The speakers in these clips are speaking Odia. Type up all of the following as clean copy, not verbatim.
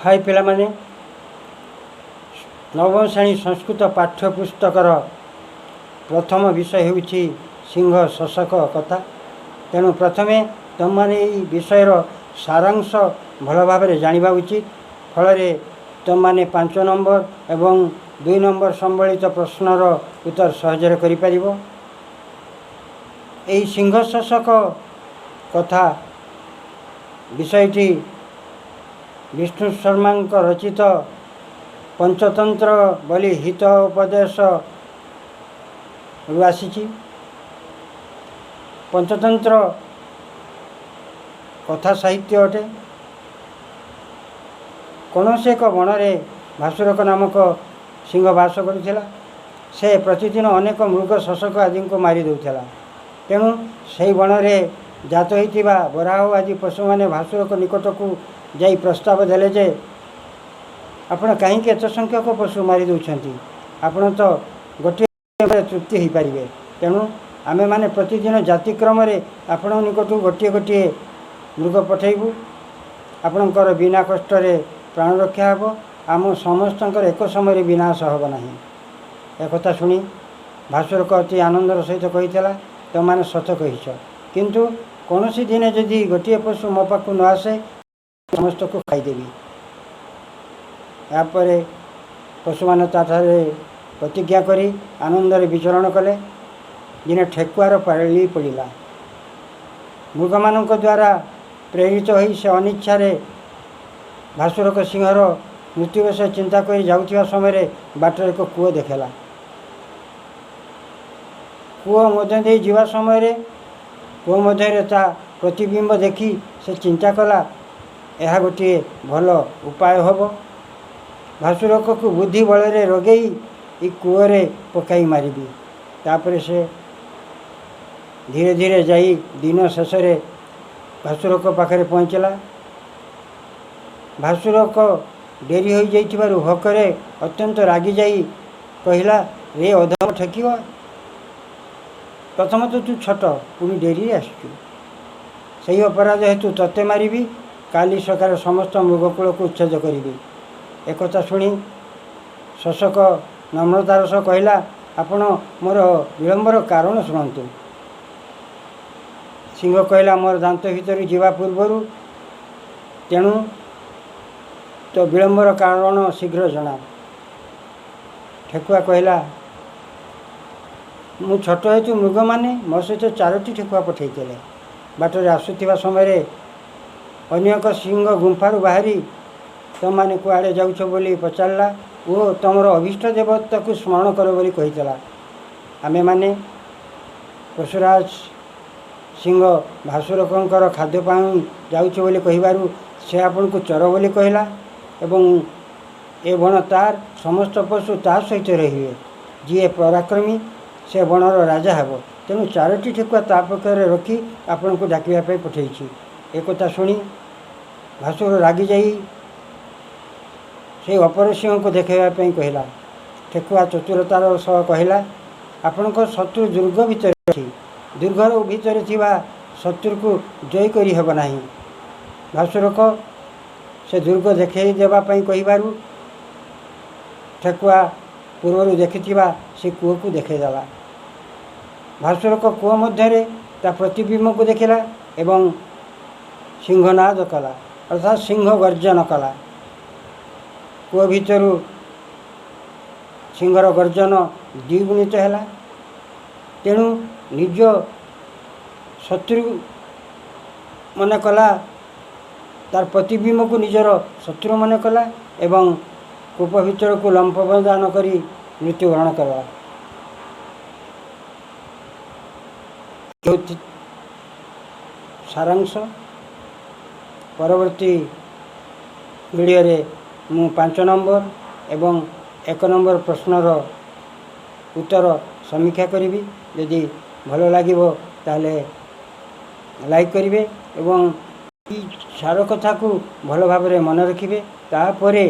ହାଇ ପିଲାମାନେ, ନବମ ଶ୍ରେଣୀ ସଂସ୍କୃତ ପାଠ୍ୟପୁସ୍ତକର ପ୍ରଥମ ବିଷୟ ହେଉଛି ସିଂହ ଶଶକ କଥା। ତେଣୁ ପ୍ରଥମେ ତୁମମାନେ ଏହି ବିଷୟର ସାରାଂଶ ଭଲ ଭାବରେ ଜାଣିବା ଉଚିତ। ଫଳରେ ତୁମମାନେ 5 ନମ୍ବର ଏବଂ 2 ନମ୍ବର ସମ୍ବଳିତ ପ୍ରଶ୍ନର ଉତ୍ତର ସହଜରେ କରିପାରିବ। ଏହି ସିଂହ ଶଶକ କଥା ବିଷୟଟି ବିଷ୍ଣୁ ଶର୍ମାଙ୍କ ରଚିତ ପଞ୍ଚତନ୍ତ୍ର ବୋଲି ହିତ ଉପଦେଶରୁ ଆସିଛି। ପଞ୍ଚତନ୍ତ୍ର କଥା ସାହିତ୍ୟ ଅଟେ। କୌଣସି ଏକ ବଣରେ ଭାସୁରକ ନାମକ ସିଂହ ବାସ କରୁଥିଲା। ସେ ପ୍ରତିଦିନ ଅନେକ ମୃଗ, ଶଶକ ଆଦିଙ୍କୁ ମାରି ଦେଉଥିଲା। ତେଣୁ ସେହି ବଣରେ ଜାତ ହୋଇଥିବା ବରାହ ଆଦି ପଶୁମାନେ ଭାସୁରକ ନିକଟକୁ ଯାଇ ପ୍ରସ୍ତାବ ଦେଲେ ଯେ, ଆପଣ କାହିଁକି ଏତେ ସଂଖ୍ୟକ ପଶୁ ମାରି ଦେଉଛନ୍ତି? ଆପଣ ତ ଗୋଟିଏ ତୃପ୍ତି ହୋଇପାରିବେ। ତେଣୁ ଆମେମାନେ ପ୍ରତିଦିନ ଜାତିକ୍ରମରେ ଆପଣଙ୍କ ନିକଟକୁ ଗୋଟିଏ ଗୋଟିଏ ମୃଗ ପଠାଇବୁ। ଆପଣଙ୍କର ବିନା କଷ୍ଟରେ ପ୍ରାଣ ରକ୍ଷା ହେବ। ଆମ ସମସ୍ତଙ୍କର ଏକ ସମୟରେ ବିନାଶ ହେବ ନାହିଁ। ଏକଥା ଶୁଣି ଭାସୁରକ ଅତି ଆନନ୍ଦର ସହିତ କହିଥିଲା, ତୁମମାନେ ସତ କହିଛ, କିନ୍ତୁ କୌଣସି ଦିନେ ଯଦି ଗୋଟିଏ ପଶୁ ମୋ ପାଖକୁ ନ ଆସେ, ସମସ୍ତଙ୍କୁ ଖାଇଦେବି। ଏହାପରେ ପଶୁମାନେ ତାଠାରେ ପ୍ରତିଜ୍ଞା କରି ଆନନ୍ଦରେ ବିଚରଣ କଲେ। ଦିନେ ଠେକୁଆର ପାଳି ପଡ଼ିଲା। ମୃଗମାନଙ୍କ ଦ୍ୱାରା ପ୍ରେରିତ ହୋଇ ସେ ଅନିଚ୍ଛାରେ ଭାସୁରକ ସିଂହର ମୃତ୍ୟୁ ବିଷୟ ଚିନ୍ତା କରି ଯାଉଥିବା ସମୟରେ ବାଟରେ ଏକ କୂଅ ଦେଖିଲା। କୂଅ ମଧ୍ୟ ଦେଇ ଯିବା ସମୟରେ କୂଅ ମଧ୍ୟରେ ତା ପ୍ରତିବିମ୍ବ ଦେଖି ସେ ଚିନ୍ତା କଲା, ଏହା ଗୋଟିଏ ଭଲ ଉପାୟ ହେବ। ଭାସୁରକକୁ ବୁଦ୍ଧି ବଳରେ ରୋଗେଇ ଏ କୂଅରେ ପକାଇ ମାରିବି। ତାପରେ ସେ ଧୀରେ ଧୀରେ ଯାଇ ଦିନ ଶେଷରେ ଭାସୁରକ ପାଖରେ ପହଞ୍ଚିଲା। ଭାସୁରକ ଡେରି ହୋଇଯାଇଥିବାରୁ ଭୋକରେ ଅତ୍ୟନ୍ତ ରାଗିଯାଇ କହିଲା, ରେ ଅଧମ ଠେକୁଆ, ପ୍ରଥମତଃ ତୁ ଛୋଟ, ପୁଣି ଡେରିରେ ଆସିଛୁ। ସେହି ଅପରାଧ ହେତୁ ତୋତେ ମାରିବି। କାଲି ସକାଳେ ସମସ୍ତ ମୃଗକୂଳକୁ ଉଚ୍ଛେଦ କରିବି। ଏକଥା ଶୁଣି ଶଶକ ନମ୍ରତାର ସହ କହିଲା, ଆପଣ ମୋର ବିଳମ୍ବର କାରଣ ଶୁଣନ୍ତୁ। ସିଂହ କହିଲା, ମୋର ଦାନ୍ତ ଭିତରୁ ଯିବା ପୂର୍ବରୁ ତେଣୁ ତ ବିଳମ୍ବର କାରଣ ଶୀଘ୍ର ଜଣା। ଠେକୁଆ କହିଲା, ମୁଁ ଛୋଟ ହେତୁ ମୃଗମାନେ ମୋ ସହିତ ଚାରୋଟି ଠେକୁଆ ପଠାଇଥିଲେ। ବାଟରେ ଆସୁଥିବା ସମୟରେ ଅନ୍ୟ ଏକ ସିଂହ ଗୁମ୍ଫାରୁ ବାହାରି ତୁମମାନେ କୁଆଡ଼େ ଯାଉଛ ବୋଲି ପଚାରିଲା ଓ ତୁମର ଅଭୀଷ୍ଟ ଦେବତାକୁ ସ୍ମରଣ କର ବୋଲି କହିଥିଲା। ଆମେମାନେ ପଶୁରାଜ ସିଂହ ଭାସୁରକଙ୍କର ଖାଦ୍ୟ ପାଇଁ ଯାଉଛୁ ବୋଲି କହିବାରୁ ସେ ଆପଣଙ୍କୁ ଚର ବୋଲି କହିଲା ଏବଂ ଏ ବଣ ତାର, ସମସ୍ତ ପଶୁ ତା ସହିତ ରହିବେ। ଯିଏ ପରାକ୍ରମୀ ସେ ବଣର ରାଜା ହେବ। ତେଣୁ ଚାରୋଟି ଠେକୁଆ ତା ପକ୍ଷରେ ରଖି ଆପଣଙ୍କୁ ଡାକିବା ପାଇଁ ପଠାଇଛି। ଏକଥା ଶୁଣି ଭାସୁର ରାଗିଯାଇ ସେଇ ଅପର ସିଂହକୁ ଦେଖାଇବା ପାଇଁ କହିଲା। ଠେକୁଆ ଚତୁରତାର ସହ କହିଲା, ଆପଣଙ୍କ ଶତ୍ରୁ ଦୁର୍ଗ ଭିତରେ ଅଛି। ଦୁର୍ଗର ଭିତରେ ଥିବା ଶତ୍ରୁକୁ ଜୟ କରିହେବ ନାହିଁ। ଭାସୁରକ ସେ ଦୁର୍ଗ ଦେଖାଇ ଦେବା ପାଇଁ କହିବାରୁ ଠେକୁଆ ପୂର୍ବରୁ ଦେଖିଥିବା ସେ କୂଅକୁ ଦେଖାଇଦେଲା। ଭାସୁରକ କୂଅ ମଧ୍ୟରେ ତା ପ୍ରତିବିମ୍ବକୁ ଦେଖିଲା ଏବଂ ସିଂହନାଦ କଲା, ଅର୍ଥାତ୍ ସିଂହ ଗର୍ଜନ କଲା। କୂଅ ଭିତରୁ ସିଂହର ଗର୍ଜନ ଦ୍ୱିଗୁଣିତ ହେଲା। ତେଣୁ ନିଜ ଶତ୍ରୁ ମନେ କଲା, ତାର ପ୍ରତିବିମ୍ବକୁ ନିଜର ଶତ୍ରୁ ମନେ କଲା ଏବଂ କୂପ ଭିତରକୁ ଲମ୍ଫ ପ୍ରଦାନ କରି ମୃତ୍ୟୁବରଣ କଲା। ହେଉଛି ସାରାଂଶ। ପରବର୍ତ୍ତୀ ଭିଡ଼ିଓରେ ମୁଁ 5 ନମ୍ବର ଏବଂ 1 ନମ୍ବର ପ୍ରଶ୍ନର ଉତ୍ତର ସମୀକ୍ଷା କରିବି। ଯଦି ଭଲ ଲାଗିବ, ତାହେଲେ ଲାଇକ୍ କରିବେ ଏବଂ ଏଇ ସାର କଥାକୁ ଭଲ ଭାବରେ ମନେ ରଖିବେ। ତାପରେ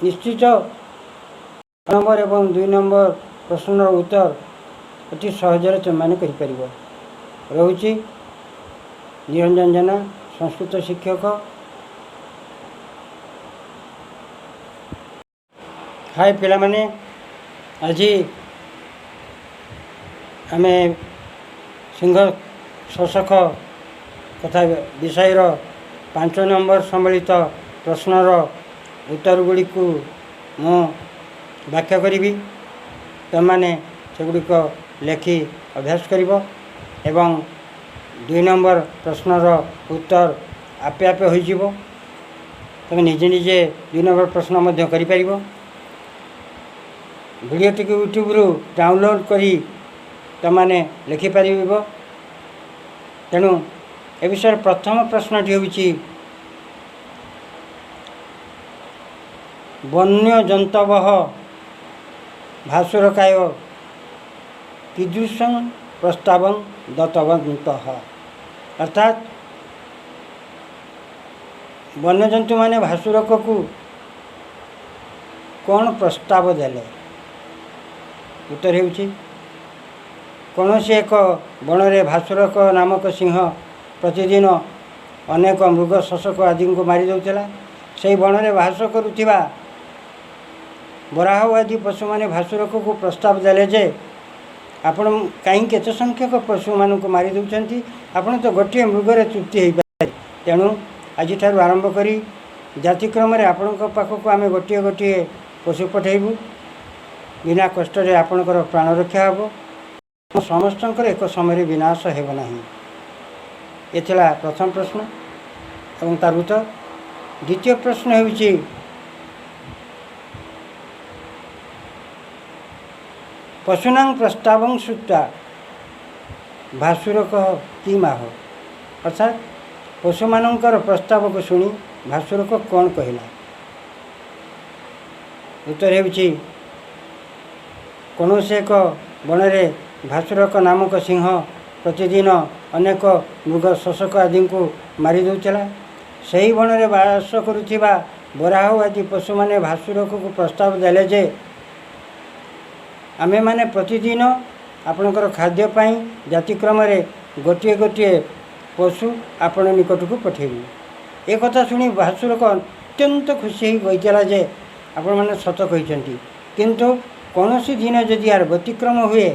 ନିଶ୍ଚିତ ନମ୍ବର ଏବଂ 2 ନମ୍ବର ପ୍ରଶ୍ନର ଉତ୍ତର ଅତି ସହଜରେ ତୁମେମାନେ କରିପାରିବ। ରହୁଛି। ନିରଞ୍ଜନ ଜେନା, ସଂସ୍କୃତ ଶିକ୍ଷକ। ହାଏ ପିଲାମାନେ, ଆଜି ଆମେ ସିଂହ ଶଶକ କଥା ବିଷୟର 5 ନମ୍ବର ସମ୍ବଳିତ ପ୍ରଶ୍ନର ଉତ୍ତର ଗୁଡ଼ିକୁ ମୁଁ ବ୍ୟାଖ୍ୟା କରିବି। ତୁମେମାନେ ସେଗୁଡ଼ିକ ଲେଖି ଅଭ୍ୟାସ କରିବ ଏବଂ 2 ନମ୍ବର ପ୍ରଶ୍ନର ଉତ୍ତର ଆପେ ଆପେ ହୋଇଯିବ। ତୁମେ ନିଜେ ନିଜେ 2 ନମ୍ବର ପ୍ରଶ୍ନ ମଧ୍ୟ କରିପାରିବ। ଭିଡ଼ିଓଟିକୁ ୟୁଟ୍ୟୁବରୁ ଡାଉନଲୋଡ଼୍ କରି ତୁମେମାନେ ଲେଖିପାରିବ। ତେଣୁ ଏ ବିଷୟରେ ପ୍ରଥମ ପ୍ରଶ୍ନଟି ହେଉଛି, ବନ୍ୟଜନ୍ତବଃ ଭାସୁରକାୟ କୀଦୃଶଂ ପ୍ରସ୍ତାବଂ ଦତ୍ତବନ୍ତଃ। ଅର୍ଥାତ୍ ବନ୍ୟଜନ୍ତୁମାନେ ଭାସୁରକକୁ କ'ଣ ପ୍ରସ୍ତାବ ଦେଲେ? ଉତ୍ତର ହେଉଛି, କୌଣସି ଏକ ବଣରେ ଭାସୁରକ ନାମକ ସିଂହ ପ୍ରତିଦିନ ଅନେକ ମୃଗ ଶଶକ ଆଦିଙ୍କୁ ମାରି ଦେଉଥିଲା। ସେହି ବଣରେ ବାସ କରୁଥିବା ବରାହ ଆଦି ପଶୁମାନେ ଭାସୁରକକୁ ପ୍ରସ୍ତାବ ଦେଲେ ଯେ ଆପଣ କାହିଁକି ଏତେ ସଂଖ୍ୟକ ପଶୁମାନଙ୍କୁ ମାରି ଦେଉଛନ୍ତି? ଆପଣ ତ ଗୋଟିଏ ମୃଗରେ ତୃପ୍ତି ହୋଇପାରିବେ। ତେଣୁ ଆଜିଠାରୁ ଆରମ୍ଭ କରି ଜାତିକ୍ରମରେ ଆପଣଙ୍କ ପାଖକୁ ଆମେ ଗୋଟିଏ ଗୋଟିଏ ପଶୁ ପଠାଇବୁ। ବିନା କଷ୍ଟରେ ଆପଣଙ୍କର ପ୍ରାଣ ରକ୍ଷା ହେବ। ସମସ୍ତଙ୍କର ଏକ ସମୟରେ ବିନାଶ ହେବ ନାହିଁ। ଏ ଥିଲା ପ୍ରଥମ ପ୍ରଶ୍ନ ଏବଂ ତାର ଉତ୍ତର। ଦ୍ୱିତୀୟ ପ୍ରଶ୍ନ ହେଉଛି, ପଶୁନାଂ ପ୍ରସ୍ତାବଂ ଶ୍ରୁତ୍ୱା ଭାସୁରକ କିମାହ। ଅର୍ଥାତ୍ ପଶୁମାନଙ୍କର ପ୍ରସ୍ତାବକୁ ଶୁଣି ଭାସୁରକ କ'ଣ କହିଲା? ଉତ୍ତର ହେଉଛି, କୌଣସି ଏକ ବଣରେ ଭାସୁରକ ନାମକ ସିଂହ ପ୍ରତିଦିନ ଅନେକ ମୃଗ ଶଶକ ଆଦିଙ୍କୁ ମାରି ଦେଉଥିଲା। ସେହି ବଣରେ ବାସ କରୁଥିବା ବରାହ ଆଦି ପଶୁମାନେ ଭାସୁରକକୁ ପ୍ରସ୍ତାବ ଦେଲେ ଯେ ଆମେମାନେ ପ୍ରତିଦିନ ଆପଣଙ୍କର ଖାଦ୍ୟ ପାଇଁ ଜାତିକ୍ରମରେ ଗୋଟିଏ ଗୋଟିଏ ପଶୁ ଆପଣ ନିକଟକୁ ପଠାଇବୁ। ଏ କଥା ଶୁଣି ଭାସୁରକ ଅତ୍ୟନ୍ତ ଖୁସି ହୋଇ କହିଥିଲା ଯେ ଆପଣମାନେ ସତ କହିଛନ୍ତି, କିନ୍ତୁ କୌଣସି ଦିନ ଯଦି ଏହାର ବ୍ୟତିକ୍ରମ ହୁଏ,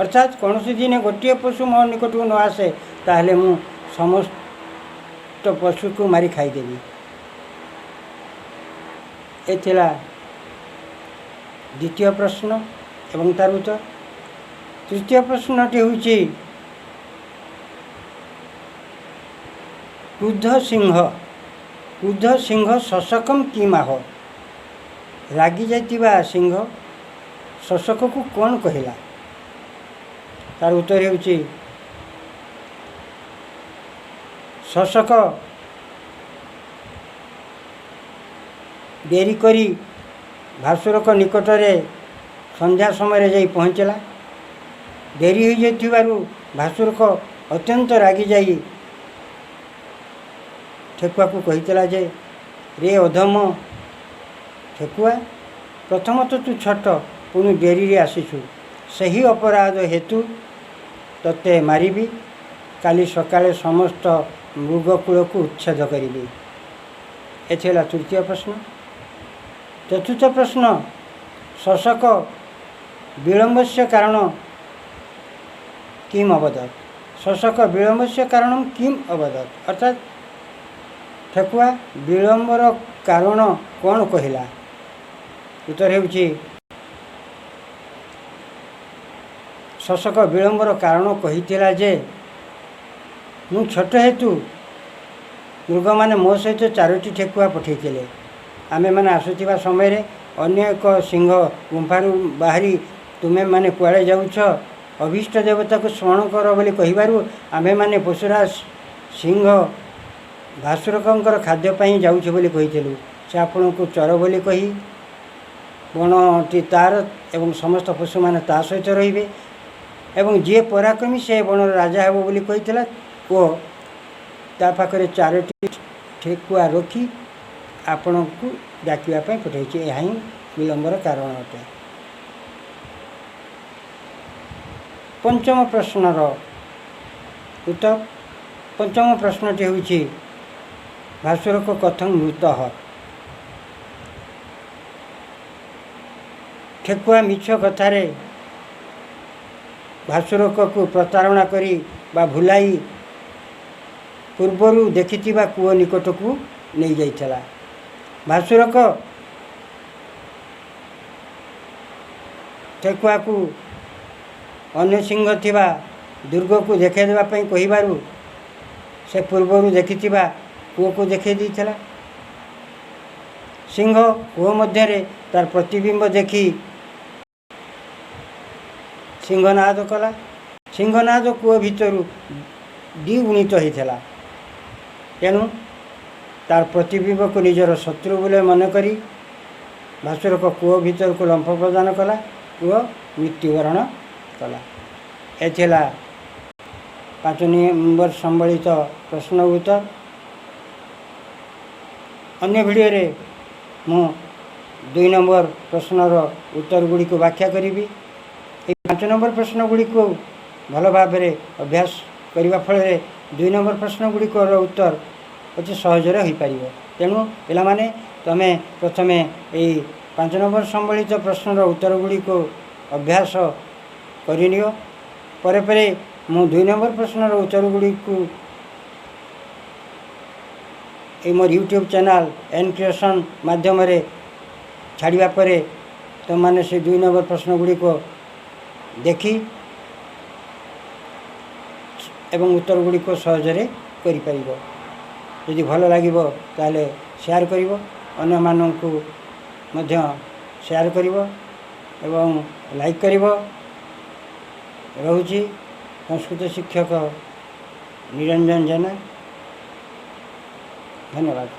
ଅର୍ଥାତ୍ କୌଣସି ଦିନ ଗୋଟିଏ ପଶୁ ମୋ ନିକଟକୁ ନ ଆସେ, ତାହେଲେ ମୁଁ ସମସ୍ତ ପଶୁକୁ ମାରି ଖାଇଦେବି। ଏ ଥିଲା ଦ୍ୱିତୀୟ ପ୍ରଶ୍ନ ଏବଂ ତାର ଉତ୍ତର। ତୃତୀୟ ପ୍ରଶ୍ନଟି ହେଉଛି, କ୍ରୁଦ୍ଧ ସିଂହ କ୍ରୁଦ୍ଧ ସିଂହ ଶଶକಂ କିମାହ। ରାଗି ଯାଇଥିବା ସିଂହ ଶଶକକୁ କ'ଣ କହିଲା? ତାର ଉତ୍ତର ହେଉଛି, ଶଶକ ଡେରି କରି ଭାସୁରକ ନିକଟରେ ସନ୍ଧ୍ୟା ସମୟରେ ଯାଇ ପହଞ୍ଚିଲା। ଡେରି ହୋଇଯାଇଥିବାରୁ ଭାସୁରକ ଅତ୍ୟନ୍ତ ରାଗିଯାଇ ଠେକୁଆକୁ କହିଥିଲା ଯେ ରେ ଅଧମ ଠେକୁଆ, ପ୍ରଥମତଃ ତୁ ଛୋଟ, ପୁଣି ଡେରିରେ ଆସିଛୁ। ସେହି ଅପରାଧ ହେତୁ ତୋତେ ମାରିବି। କାଲି ସକାଳେ ସମସ୍ତ ମୃଗକୂଳକୁ ଉଚ୍ଛେଦ କରିବି। ଏ ଥିଲା ତୃତୀୟ ପ୍ରଶ୍ନ। ଚତୁର୍ଥ ପ୍ରଶ୍ନ, ଶଶକ ବିଳମ୍ବସ୍ୟ କାରଣ କିମ୍ ଅବଦତ୍। ଶଶକ ବିଳମ୍ବସ୍ୟ କାରଣ କିମ୍ ଅବଦତ୍। ଅର୍ଥାତ୍ ଠେକୁଆ ବିଳମ୍ବର କାରଣ କ'ଣ କହିଲା? ଉତ୍ତର ହେଉଛି, ଶଶକ ବିଳମ୍ବର କାରଣ କହିଥିଲା ଯେ ମୁଁ ଛୋଟ ହେତୁ ମୃଗମାନେ ମୋ ସହିତ 4ଟି ଠେକୁଆ ପଠାଇଥିଲେ। ଆମେମାନେ ଆସୁଥିବା ସମୟରେ ଅନ୍ୟ ଏକ ସିଂହ ଗୁମ୍ଫାରୁ ବାହାରି ତୁମେମାନେ କୁଆଡ଼େ ଯାଉଛ, ଅଭୀଷ୍ଟ ଦେବତାକୁ ସ୍ମରଣ କର ବୋଲି କହିବାରୁ ଆମ୍ଭେମାନେ ପଶୁରାଜ ସିଂହ ଭାସୁରକଙ୍କର ଖାଦ୍ୟ ପାଇଁ ଯାଉଛୁ ବୋଲି କହିଥିଲୁ। ସେ ଆପଣଙ୍କୁ ଚର ବୋଲି କହି ବଣଟି ତାର ଏବଂ ସମସ୍ତ ପଶୁମାନେ ତା ସହିତ ରହିବେ ଏବଂ ଯିଏ ପରାକ୍ରମୀ ସେ ବଣର ରାଜା ହେବ ବୋଲି କହିଥିଲା ଓ ତା ପାଖରେ 4ଟି ଠେକୁଆ ରଖି ଆପଣଙ୍କୁ ଡାକିବା ପାଇଁ ପଠାଇଛି। ଏହା ହିଁ ବିଳମ୍ବର କାରଣ ଅଟେ। ପଞ୍ଚମ ପ୍ରଶ୍ନର ଉତ୍ତର। ପଞ୍ଚମ ପ୍ରଶ୍ନଟି ହେଉଛି, ଭାସୁରକ କଥଂ ମୃତଃ। ଠେକୁଆ ମିଛ କଥାରେ ଭାସୁରକକୁ ପ୍ରତାରଣା କରି ବା ଭୁଲାଇ ପୂର୍ବରୁ ଦେଖିଥିବା କୂଅ ନିକଟକୁ ନେଇଯାଇଥିଲା। ଭାସୁରକ ଠେକୁଆକୁ ଅନ୍ୟ ସିଂହ ଥିବା ଦୁର୍ଗକୁ ଦେଖାଇ ଦେବା ପାଇଁ କହିବାରୁ ସେ ପୂର୍ବରୁ ଦେଖିଥିବା କୂଅକୁ ଦେଖାଇ ଦେଇଥିଲା। ସିଂହ କୂଅ ମଧ୍ୟରେ ତାର ପ୍ରତିବିମ୍ବ ଦେଖି ସିଂହନାଦ କଲା। ସିଂହନାଦ କୂଅ ଭିତରୁ ଦ୍ୱିଗୁଣିତ ହୋଇଥିଲା। ତେଣୁ ତାର ପ୍ରତିବିମ୍ବକୁ ନିଜର ଶତ୍ରୁ ବୋଲି ମନେକରି ଭାସୁରକ କୂଅ ଭିତରକୁ ଲମ୍ଫ ପ୍ରଦାନ କଲା। କୂଅ ମୃତ୍ୟୁବରଣ କଲା। ଏ ଥିଲା 5 ନମ୍ବର ସମ୍ବଳିତ ପ୍ରଶ୍ନ ଉତ୍ତର। ଅନ୍ୟ ଭିଡ଼ିଓରେ ମୁଁ 2 ନମ୍ବର ପ୍ରଶ୍ନର ଉତ୍ତର ଗୁଡ଼ିକୁ ବ୍ୟାଖ୍ୟା କରିବି। ଏହି 5 ନମ୍ବର ପ୍ରଶ୍ନ ଗୁଡ଼ିକୁ ଭଲ ଭାବରେ ଅଭ୍ୟାସ କରିବା ଫଳରେ 2 ନମ୍ବର ପ୍ରଶ୍ନ ଗୁଡ଼ିକର ଉତ୍ତର ଅତି ସହଜରେ ହୋଇପାରିବ। ତେଣୁ ପିଲାମାନେ, ତୁମେ ପ୍ରଥମେ ଏହି 5 ନମ୍ବର ସମ୍ବଳିତ ପ୍ରଶ୍ନର ଉତ୍ତର ଗୁଡ଼ିକୁ ଅଭ୍ୟାସ କରିନିଅ। ପରେ ପରେ ମୁଁ 2 ନମ୍ବର ପ୍ରଶ୍ନର ଉତ୍ତର ଗୁଡ଼ିକୁ ଏଇ ମୋର ୟୁଟ୍ୟୁବ୍ ଚ୍ୟାନେଲ୍ ଏନ୍ କ୍ରିଏସନ୍ ମାଧ୍ୟମରେ ଛାଡ଼ିବା ପରେ ତୁମେମାନେ ସେ 2 ନମ୍ବର ପ୍ରଶ୍ନ ଗୁଡ଼ିକ ଦେଖି ଏବଂ ଉତ୍ତର ଗୁଡ଼ିକ ସହଜରେ କରିପାରିବ। ଯଦି ଭଲ ଲାଗିବ ତାହେଲେ ସେୟାର କରିବ, ଅନ୍ୟମାନଙ୍କୁ ମଧ୍ୟ ସେୟାର କରିବ ଏବଂ ଲାଇକ୍ କରିବ। ରହୁଛି, ସଂସ୍କୃତ ଶିକ୍ଷକ ନିରଞ୍ଜନ ଜେନା। ଧନ୍ୟବାଦ।